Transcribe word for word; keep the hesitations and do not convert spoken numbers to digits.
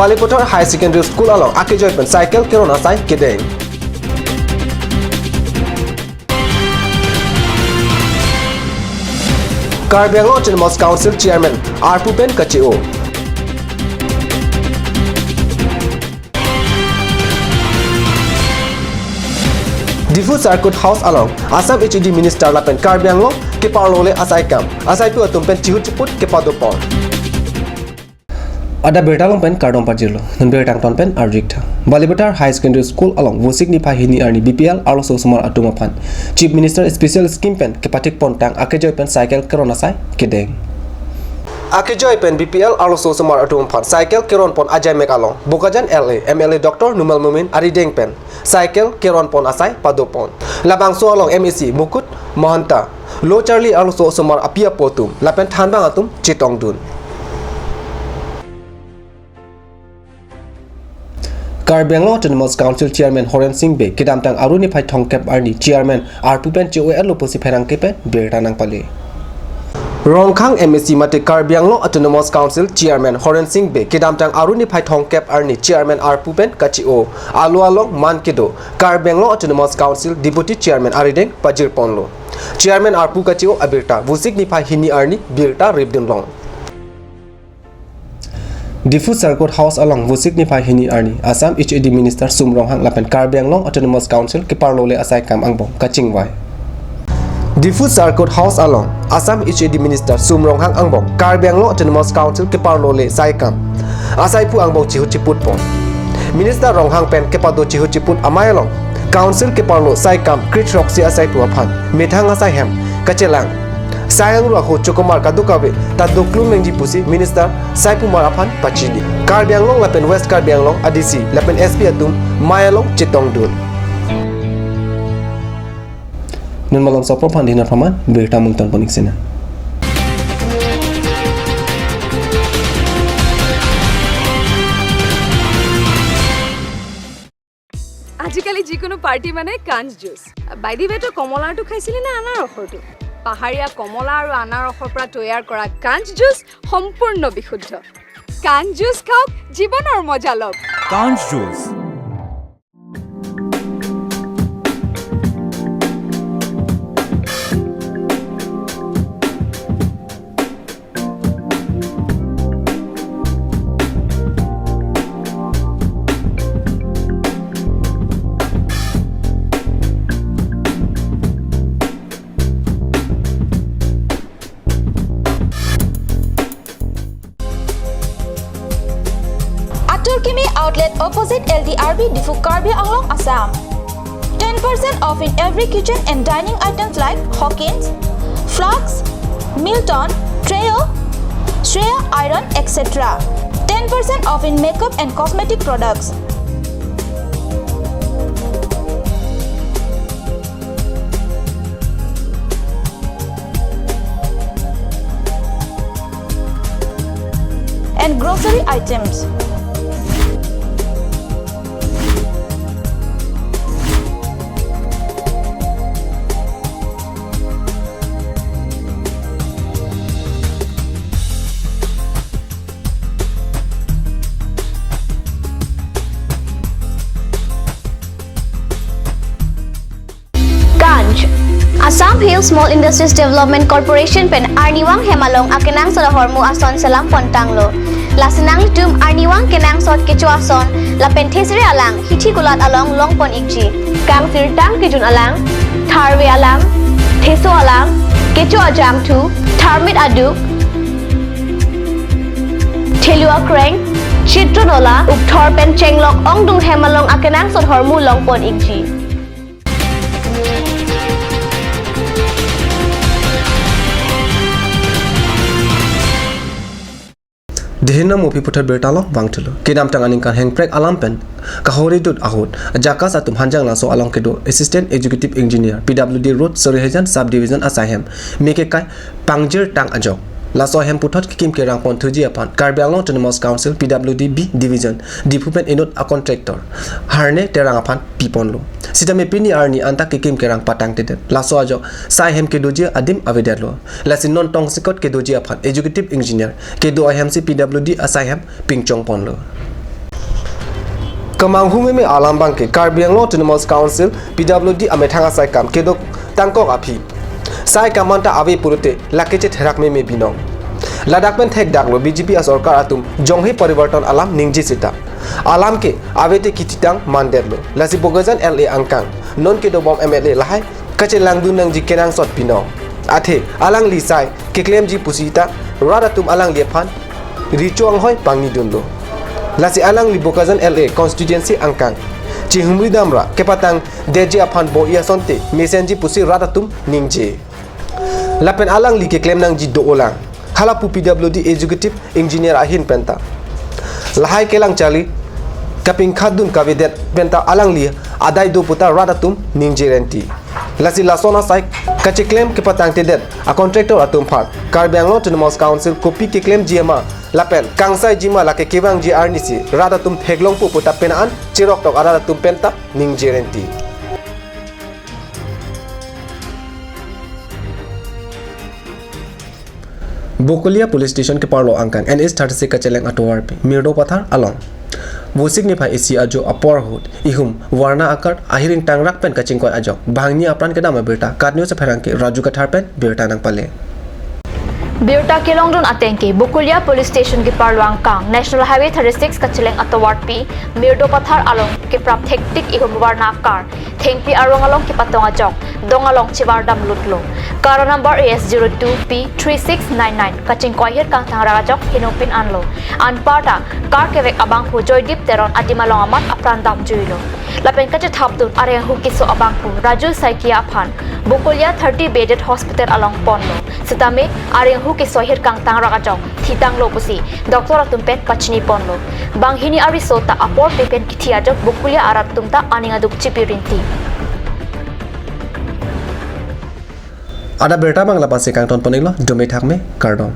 Balipathar Higher Secondary School along akejoi pen cycle keron asai kedeng. Karbi Anglong Autonomous Council Chairman arpu pen kache-o. Diphu Circuit House along Assam H A D Minister lapen Karbi Anglong keparlole asai kam asaipu atum pen chihut chiput kepadopon. Adap birta along pen kardom pajirlo. Non birta angton pen arjik tha. Balipathar Higher Secondary School along Vosik niphai hini arni B P L arloso osomar atum aphan Chief Minister Special Scheme pen kepathik pontang akejoi pen cycle keron asai kedeng. Akejoi pen B P L arloso osomar atum aphan cycle keron pon ajaimek along Bokajan L A, M L A Doctor Numal Momin arideng pen cycle keron pon asai padopon. Labangso along M A C Mukut Mahanta, Lo Charli arloso osomar api apo atum lapen thanbang atum chetongdun. Karbi Anglong Autonomous Council Chairman Horen Sing Bey kedamtang Aru niphai thomkep arni Chairman arpu pen che-o-etlo pusi pherangke pen birta nangpale. Rongkhang M A C mate Karbi Anglong Autonomous Council Chairman Horen Sing Bey kedamtang Aru niphai thomkep arni Chairman arpu pen kache-o alo along man kedo Karbi Anglong Autonomous Council Deputy Chairman arideng pajirponlo. Chairman arpu kache-o abirta Vosik niphai hini arni birta ripdunlong. Diphu Circuit House along Vosik niphai hini arni Assam H A D Minister Sum Ronghang lapen Karbi Anglong Autonomous Council keparlole asai kam angbong kachingvai. Diphu Circuit House along Assam H A D Minister Sum Ronghang angbong Karbi Anglong Autonomous Council keparlole sai kam asaipu angbong chihut chiput pon. Minister Ronghang pen kepado chihut chiput amei along Council keparlo sai kam kre throksi asaipu aphan methang asai hem kachelang. Sai angru ahut chokomar kadokave ta doklum nangji pusi Minister saipumar aphan pachini. Karbi Anglong lapen West Karbi Anglong A D C lapen S P atum mei along chetongdun. Nun malom sopor phan dina phaman birta mungton ponik sena. আজিকালি যিকোনো পাৰ্টি মানে কাঞ্চ juice. By the ৱে, তই কমলাৰটো খাইছিলি নে আনাৰসৰটো? পাহাৰীয়া কমলা আৰু আনাৰসৰ পৰা তৈয়াৰ কৰা কাঞ্চ জুচ সম্পূৰ্ণ বিশুদ্ধ। কাঞ্চ জুচ খাওক, জীৱনৰ মজা লওক। কাঞ্চ juice. Atur Kimi Outlet, opposite L D R B, Diphu, Karbi Anglong, Assam. Ten percent off in every kitchen and dining items like Hawkins, Flask, Milton, Trio, Shreya Iron, et cetera. Ten percent off in makeup and cosmetic products. And grocery items. Kanch, Assam Hill Small Industries Development Corporation pen arnivang hem along akenangsot ahormu ason selam pontanglo. Lasi nanglitum arnivang kenangsot kecho ason lapen thesere alang hithi kulat along longpon ikji. Kangsirtang kejun alang, tharve alang, theso alang, kecho ajangthu, tharmit aduk, thelu akreng, chitron ola, ukthor pen chenglok ongdung hem along akenangsot ahormu longpon ikji. Dihina mopi puthot birta along vangthulo. Kedamtang aningkan hengprek alam pen kahori dut ahut JACAS atum Hanjanglangso along kedo Assistant Executive Engineer P W D Road Sarihajan Subdivision asai hem meke kai pangjirtang ajok. Laso ahem puthot kekim kerang ponthuji aphan Karbi Anglong Autonomous Council P W D B Division Diphu pen inut a contractor Harne Terang aphan piponlo. Sitame pini arni anta kekim kerang patangtedet. Laso ajok sai hem kedoji adim avedetlo. Lasi non tongsekot kedoji aphan Executive Engineer kedo ahemsi P W D asai hem pingchongponlo. Kemanghu meme alam abangke Karbi Anglong Autonomous Council, P W D amethang asai kam kedok tangkok aphi. Sai kam anta ave pulote lake chetherak meme binong. Ladak pen thekdaklo B J P asorkar atum jonghe parivartan alam ningje seta. Alam ke ave te kithitang mandetlo. Lasi Bokajan L A angkang, non kedobom M L A lahai kachelangdun nangji kenangsot binong. Athe alangli sai keklemji pusi ta rat atum alangli aphan recho anghoi pangnidunlo. Lasi alangli Bokajan L A constituency angkang chihumri damra kepatangdetji aphan bo-i asonte mesenji pusi rat atum ningje. Lapen alangli keklem nangji do-olang. Halapu P W D executive engineer ahin penta lahai kelang charli kapingkhatdun kavedet penta alangli adai do puta rat atum ningje renti. Lasi lason asai kacheklem kepatangtedet a contractor atum aphan Karbi Anglong Autonomous Council kopi keklemji ma lapen kangsaiji ma lake kevangji arnisi rat atum theklongpo puta penang an cheroktok arat atum penta ningje renti. Bokolia Police Station keparlo angkang N H thirty-six kacheleng atovarpi Mirdo Pathar along Vosik niphai isi ajo apor ahut ihum Varna a-car ahiring tangrak pen kachingkoi ajok banghini apran kedam abirta KAT News apherangke Raju Kathar pen birta nangpale. Birta kelongdun atengke Bokolia Police Station keparlo angkang National Highway thirty-six kacheleng atovarpi Mirdo Pathar along keprap thektik ihum Varna a-car thengpi arong along kepatong ajok dong along chevardam lutlo. Car number A S zero two P three six nine nine kachingkoi ahir kangtangrak ajok henopin anlo. Anparta car kevek abangphu Joydeep Teron adim along amat apran damjuilo. Lapen kachethapdun arenghu keso abangphu Raju Saikia aphan Bokolia thirty bedded hospital along ponlo. Setame arenghu keso ahir kangtangrak ajok thitanglo pusi doctor atum pen pachini ponlo. Banghini ariso ta apor pepen kithi ajok Bokolia arat atum ta aning aduk chipi rinti. Adap birta abang la-ansi kangton pon-iklo, dome thakme, kardom.